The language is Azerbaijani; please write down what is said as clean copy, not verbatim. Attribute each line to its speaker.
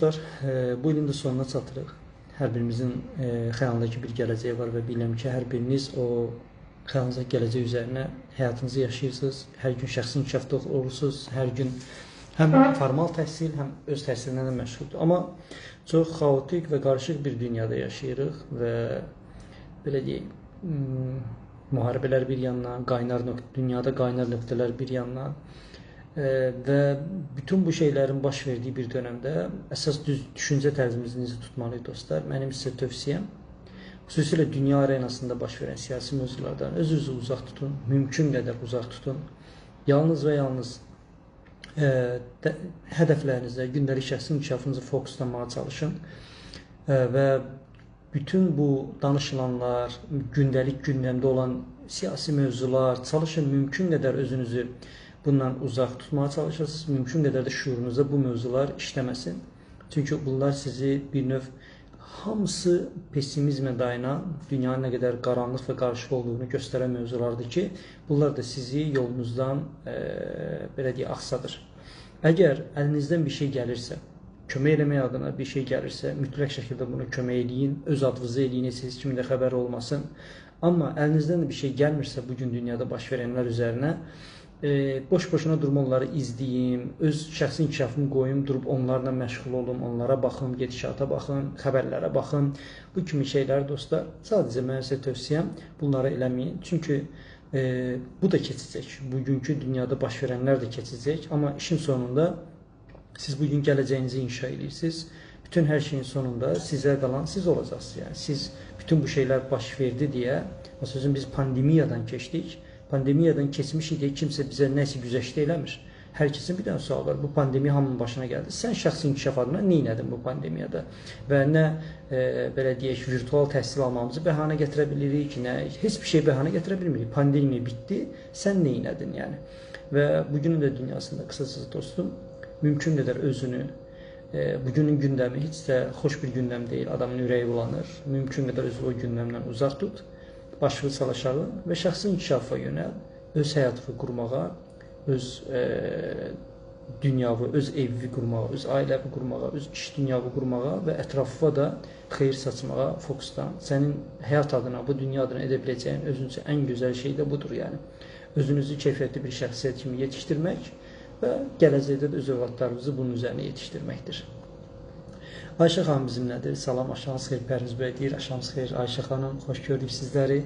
Speaker 1: Dostlar, bu ilin də sonuna çatırıq. Hər birimizin xəyalındakı bir gələcəyi var və bilirəm ki, hər biriniz o xəyalınızdakı gələcək üzərinə həyatınızı yaşayırsınız. Hər gün şəxsi inkişafda olursunuz, hər gün həm formal təhsil, həm öz təhsilinə də məşğuldur. Amma çox xaotik və qarışıq bir dünyada yaşayırıq və belə deyək, müharibələr bir yandan, dünyada qaynar nöqtələr bir yandan və bütün bu şeylərin baş verdiyi bir dönəmdə əsas düz düşüncə tərzimizi necə tutmalıyıq dostlar? Mənim sizə tövsiyəm, xüsusilə dünya arenasında baş verən siyasi mövzulardan öz-özünüzü uzaq tutun, mümkün qədər uzaq tutun. Yalnız və yalnız hədəflərinizdə, gündəlik şəxsi inkişafınızı fokuslamağa çalışın və bütün bu danışılanlar, gündəlik gündəmdə olan siyasi mövzular, çalışın mümkün qədər özünüzü bundan uzaq tutmağa çalışırsınız, mümkün qədər də şüurunuzda bu mövzular işləməsin. Çünki bunlar sizi bir növ hamısı pesimizmə dayanan, dünyanın nə qədər qaranlıq və qarışıq olduğunu göstərən mövzulardır ki, bunlar da sizi yolunuzdan belə deyək, axsadır. Əgər əlinizdən bir şey gəlirsə, kömək eləmək adına bir şey gəlirsə, mütləq şəkildə bunu kömək eləyin, öz adınızı eləyin, heç kimin də xəbəri olmasın. Amma əlinizdən də bir şey gəlmirsə, bugün dünyada baş verənlər üzərinə boş-boşuna durma, onları izləyim, öz şəxsi inkişafımı qoyum, durub onlarla məşğul olum, onlara baxım, gedişata baxım, xəbərlərə baxım. Bu kimi şeylər dostlar, sadəcə mənim sizə tövsiyəm, bunları eləməyin. Çünki bu da keçəcək. Bugünkü dünyada baş verənlər də keçəcək. Amma işin sonunda siz bugün gələcəyinizi inşa edirsiniz. Bütün hər şeyin sonunda sizə qalan siz olacaqsınız. Yəni siz bütün bu şeylər baş verdi deyə, məsələn biz pandemiyadan keçdik. Pandemiyadan keçmişik deyə kimsə bizə nəsə güzəştə eləmir. Hər kəsin bir dənə sual var. Bu pandemiya hamının başına gəldi. Sən şəxsi inkişaf adına nə elədin bu pandemiyada? Və nə belə deyək, virtual təhsil almamızı bəhanə gətirə bilirik, nə heç bir şey bəhanə gətirə bilmirik. Pandemiya bitdi, sən nə elədin yəni? Və bugünün də dünyasında qısacası dostum, mümkün qədər özünü, bugünün gündəmi heç də xoş bir gündəm deyil, adamın ürəyi bulanır. Mümkün qədər özünü o gündəmdən uzaq tut. Başını sal aşağı və şəxsi inkişafa yönəl, öz həyatını qurmağa, öz dünyavı, öz evi qurmağa, öz ailəvi qurmağa, öz iş dünyavı qurmağa və ətrafına da xeyir saçmağa fokuslan. Sənin həyat adına, bu dünya adına edə biləcəyin özün üçün ən gözəl şey də budur yəni. Özünüzü keyfiyyətli bir şəxsiyyət kimi yetişdirmək və gələcəkdə də öz övladlarınızı bunun üzərinə yetişdirməkdir. Ayşə xanım bizimlədir. Salam, axşamınız xeyir Pərviz bəy deyir. Axşamınız xeyir Ayşə xanım, xoş gördük sizləri.